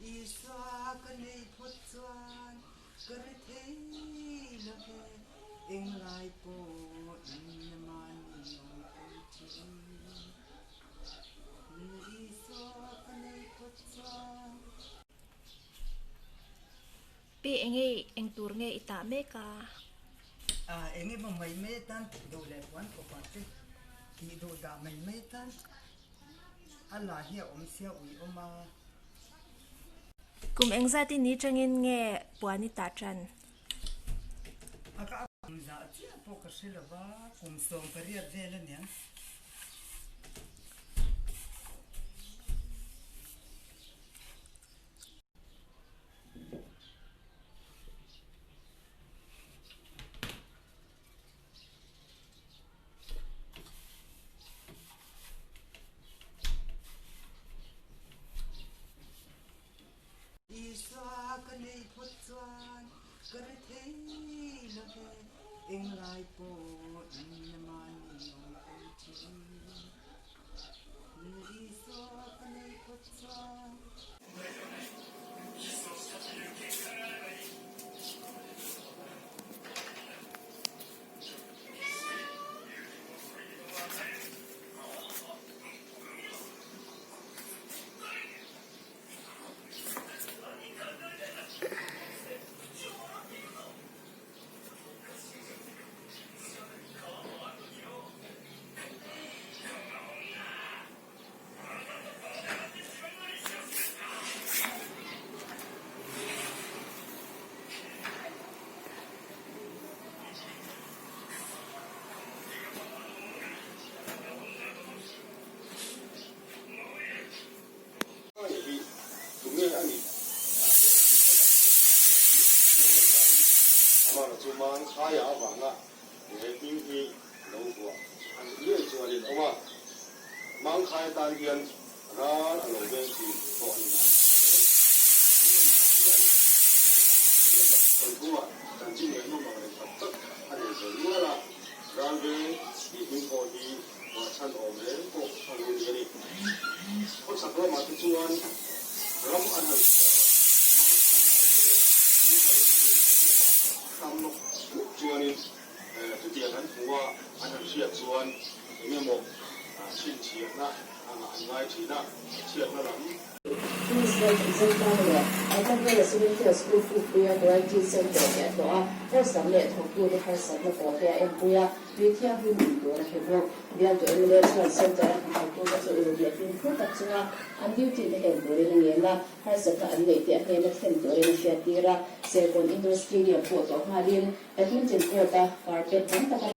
Isua ka nei phawt chuan ka ri thei lo ve, englai pawh in mahni awm thei thin. Isua ka nei phawt chuan. Pi enge eng tur nge i tah mek a? A enge maw mai mai atan tih duh leh puan kawpah te tih duh dah mai mai atan a la hi a awm sia ui awm a. Kum engzat i ni tangin nge puan i tah tan? A ka kum zah chiah pawh ka hre lo va, kum 18 vel a niang. Isua ka nei phawt chuan ka ri thei lo ve, englai pawh in mahni awm thei thin. Isua ka nei phawt chuan. Mangkhai atan hian ral a lo veng thin pawh a ni mahna hle. An rawn Pathian enge maw thawnthuah chanchin ngaihnawm ang reng tak tak a nei ve nual a, ral veng tih hming pawh hi mah chhan awm reng pawh a lo ni a ni. Khawchhak lamah te chuan ram an han hmu a, Mangkhai ral veng mumal nei tum lova tam nawk nawk chuanin Chutiang an hmu a, an han hriat chuan eng emaw chhinchhiahna angah an ngai thin a, chhiatna lam. Minister Zentlang leh Altamira Residential School Pukpuia Quarantine Centre te a tlawh a, harsat leh thawktute harsatna tawh te a enpui a, tui thianghlim in tur a hre bawk. Bialtu mla chuan centre a hnathawktute chu uluk leh fimkhur tak chunga an duty te hen turin a ngen a, harsatna an neih te a hnena thlen turin a hriattir a, Serkawn Indoor Stadium pawh tawh nghalin Badminton court a carpet tam tak a.